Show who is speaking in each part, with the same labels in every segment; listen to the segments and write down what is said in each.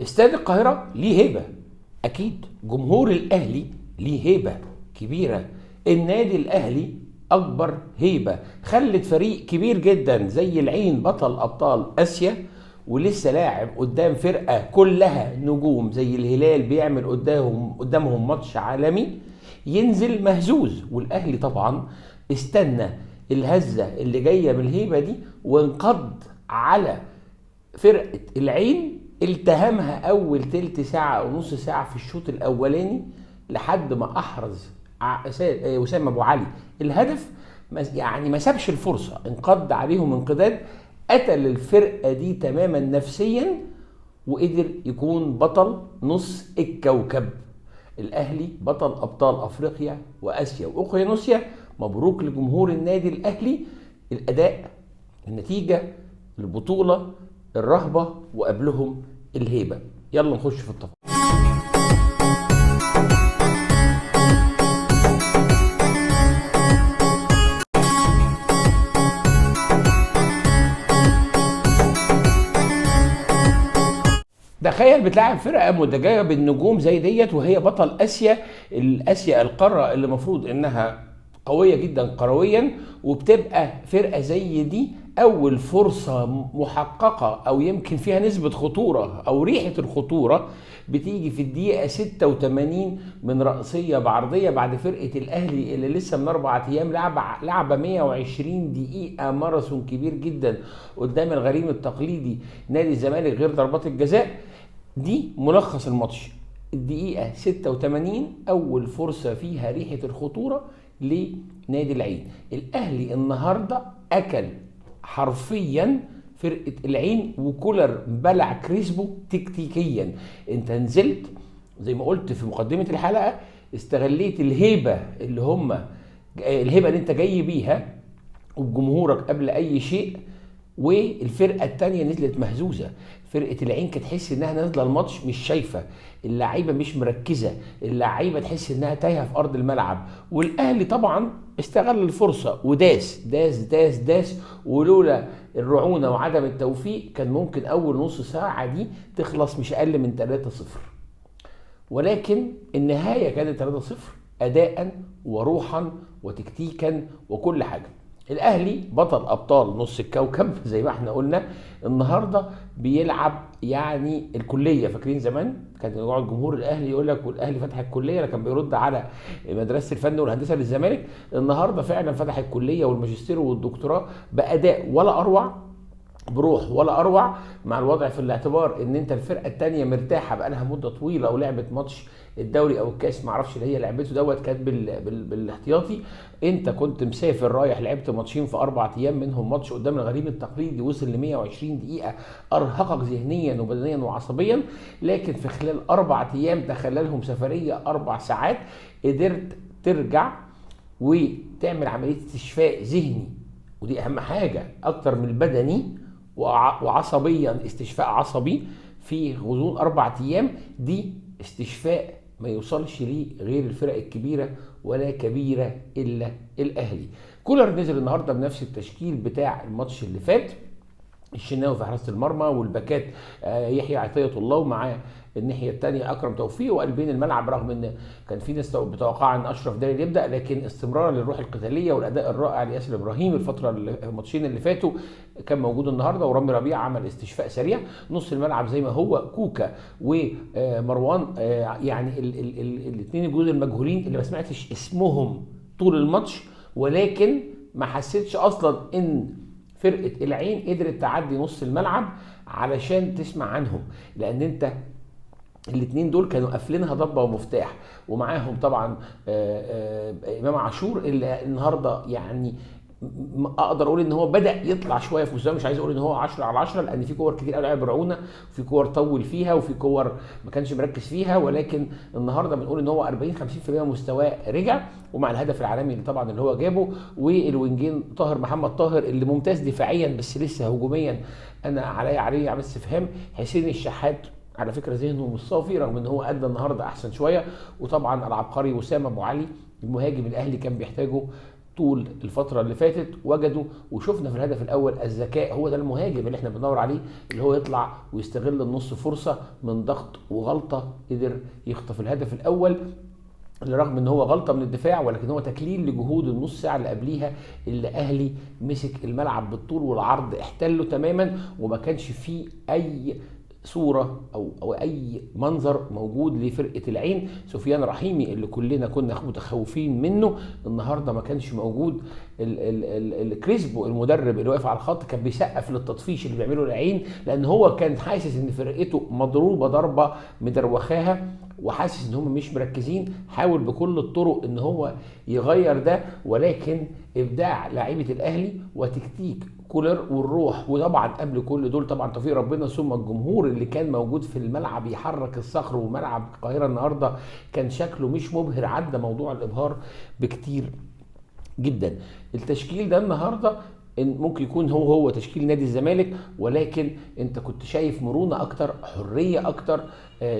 Speaker 1: استاد القاهرة ليه هيبة، أكيد جمهور الأهلي ليه هيبة كبيرة. النادي الأهلي أكبر هيبة، خلت فريق كبير جدا زي العين بطل أبطال آسيا ولسه لاعب قدام فرقة كلها نجوم زي الهلال بيعمل قدامهم ماتش عالمي، ينزل مهزوز. والأهلي طبعا استنى الهزة اللي جاية من الهيبة دي وانقض على فرقة العين، التهمها أول تلت ساعة أو نص ساعة في الشوط الأولاني لحد ما أحرز وسام أبو علي الهدف. يعني ما سابش الفرصة، انقض عليهم انقضاد، قتل الفرقة دي تماما نفسيا وقدر يكون بطل نص الكوكب. الأهلي بطل أبطال أفريقيا وآسيا وأوقيانوسيا. مبروك لجمهور النادي الأهلي، الأداء، النتيجة، البطولة، الرهبة، وقبلهم الهيبة. يلا نخش في التفاصيل. تخيل بتلاعب فرقة متجاوبة بالنجوم زي ديت وهي بطل آسيا، الآسيا القارة اللي المفروض إنها قوية جدا قرويا، وبتبقى فرقة زي دي أول فرصة محققة أو يمكن فيها نسبة خطورة أو ريحة الخطورة بتيجي في الدقيقة 86 من رأسية بعرضية بعد فرقة الأهلي اللي لسه من 4 أيام لعبة 120 دقيقة ماراثون كبير جدا قدام الغريم التقليدي نادي الزمالك غير ضربات الجزاء. دي ملخص الماتش، الدقيقة 86 أول فرصة فيها ريحة الخطورة لنادي العين. الأهلي النهاردة أكل حرفيا فرقة العين، وكولر بلع كريسبو تكتيكيا. انت نزلت زي ما قلت في مقدمة الحلقة، استغليت الهيبة اللي هم الهيبة اللي انت جاي بيها وبجمهورك قبل أي شيء، والفرقة التانية نزلت مهزوزة. فرقة العين كانت تحس انها نازلة الماتش مش شايفة، اللعيبة مش مركزة، اللعيبة تحس انها تايهة في ارض الملعب. والاهلي طبعا استغل الفرصة وداس داس داس داس، ولولا الرعونة وعدم التوفيق كان ممكن اول نص ساعة دي تخلص مش اقل من 3-0، ولكن النهاية كانت 3-0 اداء وروحا وتكتيكا وكل حاجة. الاهلي بطل ابطال نص الكوكب زي ما احنا قلنا، النهارده بيلعب يعني الكلية. فاكرين زمان كان يقعد جمهور الاهلي يقول لك والاهلي فتح الكلية، لكن بيرد على مدرسه الفن والهندسة للزمالك. النهارده فعلا فتح الكلية والماجستير والدكتوراه باداء ولا اروع، بروح ولا اروع، مع الوضع في الاعتبار ان انت الفرقة الثانية مرتاحة بقالها مده طويلة ولعبت ماتش الدوري او الكاس ما اعرفش اللي هي لعبته دوت كانت بالاحتياطي. انت كنت مسافر رايح لعبت ماتشين في 4 ايام، منهم ماتش قدام الغريم التقليدي وصل ل 120 دقيقة، ارهقك ذهنيا وبدنيا وعصبيا، لكن في خلال 4 ايام تخللهم سفرية 4 ساعات قدرت ترجع وتعمل عملية استشفاء ذهني، ودي اهم حاجة اكتر من البدني، وعصبيا استشفاء عصبي في غضون 4 ايام. دي استشفاء ما يوصلش ليه غير الفرق الكبيرة، ولا كبيرة إلا الأهلي. كولر نزل النهاردة بنفس التشكيل بتاع الماتش اللي فات، الشناوي في حراسة المرمى، والباكات يحيى عطية الله، ومعاه الناحية الثانية أكرم توفيق، وقلبين الملعب رغم إن كان في ناس بتوقع إن أشرف داري يبدأ، لكن استمرارا للروح القتالية والأداء الرائع لياسر إبراهيم الفترة الماتشين اللي فاتوا كان موجود النهارده، ورامي ربيعة عمل استشفاء سريع. نص الملعب زي ما هو كوكا ومروان، يعني الاثنين الجدد المجهولين اللي ما سمعتش اسمهم طول الماتش، ولكن ما حسيتش أصلا إن فرقة العين قدرت تعدي نص الملعب علشان تسمع عنهم، لأن أنت الاثنين دول كانوا قافلينها ضبة ومفتاح. ومعاهم طبعا إمام عاشور اللي النهارده يعني اقدر اقول ان هو بدا يطلع شوية في مستواه، مش عايز اقول ان هو 10/10 لان في كور كتير قوي لعب برعونه، وفي كور طول فيها، وفي كور ما كانش مركز فيها، ولكن النهارده بنقول ان هو 40-50% مستواه رجع، ومع الهدف العالمي اللي طبعا اللي هو جابه، والوينجين طاهر محمد طاهر اللي ممتاز دفاعيا بس لسه هجوميا انا عليه عامل استفهام. حسين الشحات على فكرة ذهنه مش صافي رغم ان هو ادى النهارده احسن شوية، وطبعا العبقري وسام ابو علي المهاجم الاهلي كان بيحتاجه طول الفترة اللي فاتت وجدوا، وشفنا في الهدف الاول الذكاء، هو ده المهاجم اللي احنا بندور عليه، اللي هو يطلع ويستغل النص فرصة من ضغط وغلطه، قدر يخطف الهدف الاول رغم ان هو غلطه من الدفاع، ولكن هو تكليل لجهود النص ساعة اللي قبليها اللي اهلي مسك الملعب بالطول والعرض، احتله تماما، وما كانش فيه اي صوره او اي منظر موجود لفرقة العين. سفيان رحيمي اللي كلنا كنا متخوفين منه النهارده ما كانش موجود. الكريسبو المدرب اللي واقف على الخط كان بيسقف للتطفيش اللي بيعمله العين، لان هو كان حاسس ان فرقته مضروبة ضربه مدروخاها، وحاسس ان هم مش مركزين. حاول بكل الطرق ان هو يغير ده، ولكن ابداع لاعيبه الاهلي وتكتيك كولر والروح، وطبعا قبل كل دول طبعا توفيق ربنا ثم الجمهور اللي كان موجود في الملعب يحرك الصخر. وملعب القاهرة النهارده كان شكله مش مبهر، عدى موضوع الابهار بكتير جدا. التشكيل ده النهارده إن ممكن يكون هو تشكيل نادي الزمالك، ولكن انت كنت شايف مرونة اكتر، حرية اكتر،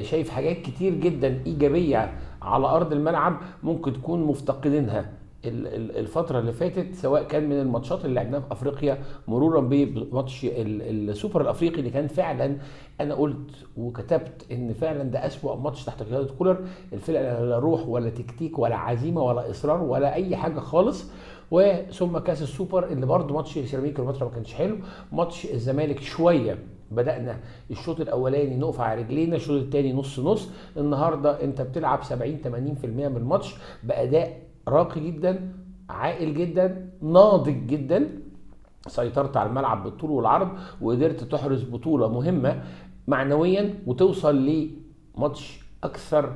Speaker 1: شايف حاجات كتير جدا ايجابية على ارض الملعب ممكن تكون مفتقدينها الفترة اللي فاتت، سواء كان من الماتشات اللي لعبناها في افريقيا مرورا بماتش السوبر الافريقي اللي كان فعلا انا قلت وكتبت ان فعلا ده اسوأ ماتش تحت قيادة كولر. الفرقة لا روح ولا تكتيك ولا عزيمة ولا اصرار ولا اي حاجة خالص. وثم كاس السوبر اللي برضه ماتش سيراميكا كليوباترا ما كانش حلو. ماتش الزمالك شوية بدأنا الشوط الاولاني نقف على رجلينا، الشوط الثاني نص نص. النهارده انت بتلعب 70-80% من الماتش باداء راقي جدا، عاقل جدا، ناضج جدا، سيطرت على الملعب بالطول والعرض، وقدرت تحرز بطولة مهمة معنويا، وتوصل لماتش اكثر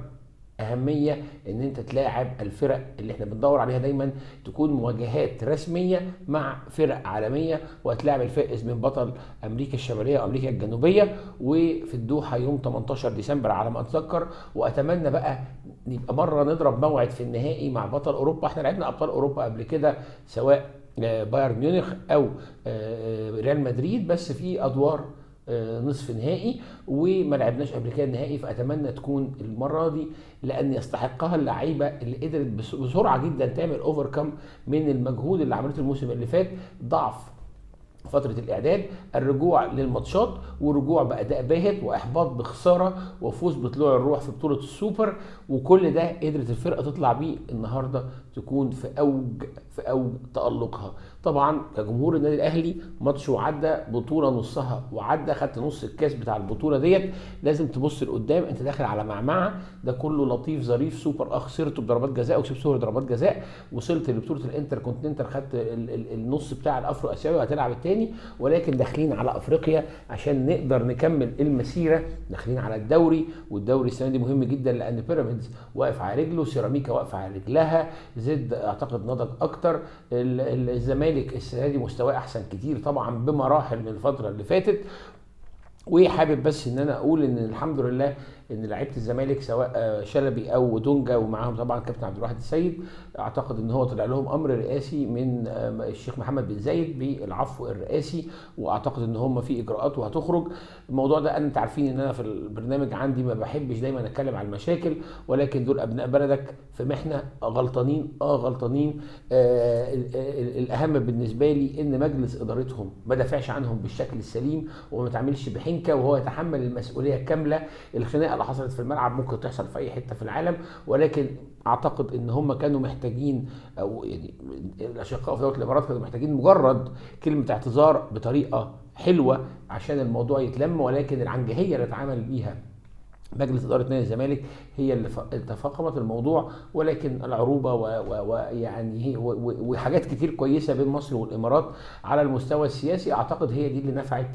Speaker 1: اهمية ان انت تلاعب الفرق اللي احنا بندور عليها دايما، تكون مواجهات رسمية مع فرق عالمية، وهتلاعب الفائز من بطل امريكا الشمالية وامريكا الجنوبية، وفي الدوحة يوم 18 ديسمبر على ما اتذكر. واتمنى بقى نبقى مرة نضرب موعد في النهائي مع بطل اوروبا. احنا لعبنا ابطال اوروبا قبل كده، سواء بايرن ميونخ او ريال مدريد، بس في ادوار نصف نهائي، وما لعبناش قبل كده النهائي. فاتمنى تكون المرة دي، لان يستحقها اللعيبة اللي قدرت بسرعة جدا تعمل overcome من المجهود اللي عملته الموسم اللي فات، ضعف فترة الإعداد، الرجوع للماتشات، ورجوع بأداء باهت، وإحباط بخسارة، وفوز بطلوع الروح في بطولة السوبر، وكل ده قدرت الفرقة تطلع بيه النهاردة، تكون في أوج تألقها. طبعا كجمهور النادي الأهلي ماتش وعدى، بطولة نصها وعدى، خدت نص الكاس بتاع البطولة ديت، لازم تبص لقدام، انت داخل على معمعة، ده كله لطيف ظريف سوبر، خسرته بضربات جزاء وكسبت سوبر ضربات جزاء، وصلت لبطولة الانتر كونتيننتال، خدت النص بتاع الافرو اسيوي وهتلعب التاني، ولكن داخلين على افريقيا عشان نقدر نكمل المسيرة، داخلين على الدوري، والدوري السنة دي مهم جدا لان بيراميدز واقف على رجله، سيراميكا واقفة على رجلها، زد اعتقد نضج اكتر، الزمالك السنة دي مستواه احسن كتير طبعا بمراحل من الفترة اللي فاتت. وحابب بس ان انا اقول ان الحمد لله ان لعيبة الزمالك سواء شلبي او دونجا ومعاهم طبعا كابتن عبد الواحد السيد، اعتقد ان هو طلع لهم امر رئاسي من الشيخ محمد بن زايد بالعفو الرئاسي، واعتقد ان هم في اجراءات وهتخرج الموضوع ده. انت عارفين ان انا في البرنامج عندي ما بحبش دايما اتكلم عن المشاكل، ولكن دول ابناء بلدك في محنة، غلطانين غلطانين. الاهم بالنسبة لي ان مجلس ادارتهم ما دافعش عنهم بالشكل السليم وما تعملش بحنكه، وهو يتحمل المسؤولية كاملة. الخناقة اللي حصلت في الملعب ممكن تحصل في اي حتة في العالم، ولكن اعتقد ان هم كانوا محتاجين، او يعني الاشقاء في دولة الامارات كانوا محتاجين مجرد كلمة اعتذار بطريقة حلوة عشان الموضوع يتلم، ولكن العنجهيه اللي اتعامل بيها مجلس إدارة نادي الزمالك هي اللي تفاقمت الموضوع. ولكن العروبة ويعني وحاجات كتير كويسة بين مصر والإمارات على المستوى السياسي، أعتقد هي دي اللي نفعت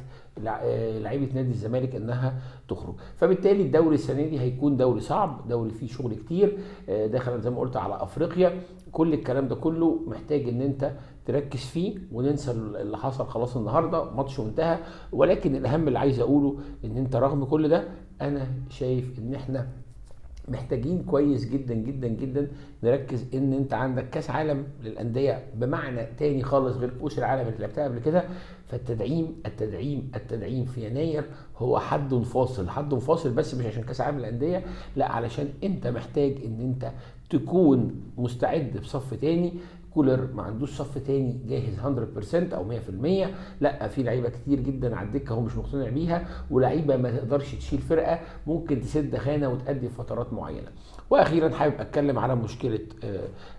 Speaker 1: لعيبة نادي الزمالك إنها تخرج. فبالتالي الدوري السنة دي هيكون دوري صعب، دوري فيه شغل كتير، داخل زي ما قلت على أفريقيا، كل الكلام ده كله محتاج إن أنت تركز فيه وننسى اللي حصل خلاص النهارده، ماتش وانتهى. ولكن الأهم اللي عايز أقوله إن أنت رغم كل ده أنا شايف إن إحنا محتاجين كويس جدا جدا جدا نركز إن أنت عندك كاس عالم للأندية بمعنى تاني خالص غير كؤوس العالم اللي لعبتها قبل كده. فالتدعيم التدعيم التدعيم في يناير هو حد فاصل، حد فاصل، بس مش عشان كاس عالم للأندية، لا، علشان أنت محتاج إن أنت تكون مستعد بصف تاني. كولر ما عندوش صف تاني جاهز 100% او 100%، لا في لعيبة كتير جدا على الدكة هو مش مقتنع بيها، ولعيبة ما تقدرش تشيل فرقه، ممكن تسد خانه وتأدي في فترات معينة. واخيرا حابب اتكلم على مشكلة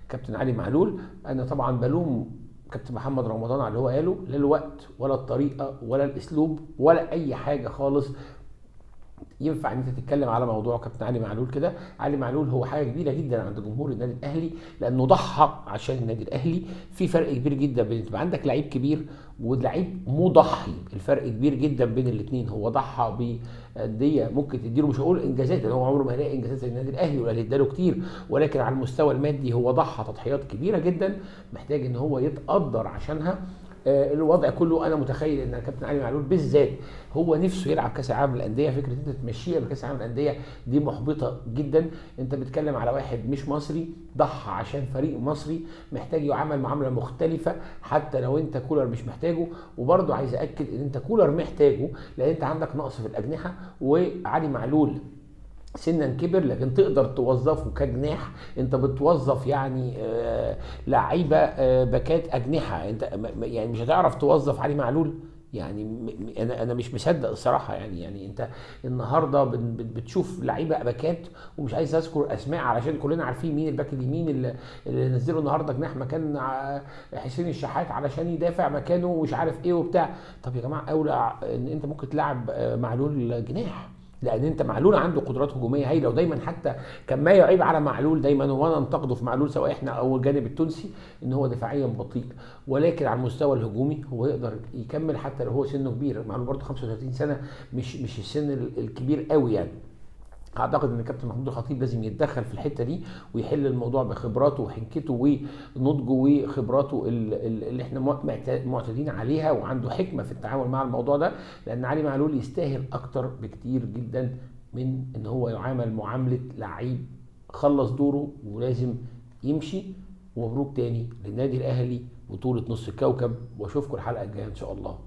Speaker 1: كابتن علي معلول. انا طبعا بلوم كابتن محمد رمضان على اللي هو قاله، لا الوقت ولا الطريقة ولا الاسلوب ولا اي حاجة خالص ينفع ان انت تتكلم على موضوع كابتن علي معلول كده. علي معلول هو حاجة كبيرة جدا عند جمهور النادي الاهلي، لانه ضحى عشان النادي الاهلي. في فرق كبير جدا بين تبقى عندك لعيب كبير ولعيب مضحي، الفرق كبير جدا بين الاثنين. هو ضحى بانديه ممكن تديله، مش هقول انجازات لان هو عمره ما هيلاقي انجازات زي النادي الاهلي ولا اداله كتير، ولكن على المستوى المادي هو ضحى تضحيات كبيرة جدا، محتاج ان هو يتقدر عشانها. الوضع كله انا متخيل ان كابتن علي معلول بالذات هو نفسه يلعب كاس العالم للاندية. فكرة انت تمشيه بكاس العالم للاندية دي محبطة جدا. انت بتتكلم على واحد مش مصري ضحى عشان فريق مصري، محتاج يعامل معاملة مختلفة حتى لو انت كولر مش محتاجه. وبرضه عايز اكد ان انت كولر محتاجه، لان انت عندك نقص في الاجنحة، وعلي معلول سنا كبر لكن تقدر توظفه كجناح. انت بتوظف يعني لعيبة باكات اجنحة، انت يعني مش هتعرف توظف علي معلول. يعني انا مش مصدق الصراحة. يعني انت النهارده بتشوف لعيبة باكات، ومش عايز اذكر اسماء علشان كلنا عارفين مين الباك اليمين اللي نزله النهارده جناح مكان حسين الشحات علشان يدافع مكانه ومش عارف ايه وبتاع. طب يا جماعة اولى ان انت ممكن تلعب معلول جناح، لان انت معلول عنده قدرات هجومية هايلة، ودايما حتى كان ما يعيب على معلول دايما وانا انتقده في معلول سواء احنا او الجانب التونسي ان هو دفاعيا بطيء، ولكن على المستوى الهجومي هو يقدر يكمل حتى لو هو سنة كبير. معلول برضه 35 سنة، مش السن الكبير قوي يعني. اعتقد ان كابتن محمود الخطيب لازم يتدخل في الحتة دي ويحل الموضوع بخبراته وحنكته ونضجه وخبراته اللي احنا معتادين عليها، وعنده حكمه في التعامل مع الموضوع ده، لان علي معلول يستاهل اكتر بكتير جدا من ان هو يعامل معاملة لعيب خلص دوره ولازم يمشي. ومبروك تاني للنادي الاهلي بطوله نص الكوكب، واشوفكم الحلقة الجاية ان شاء الله.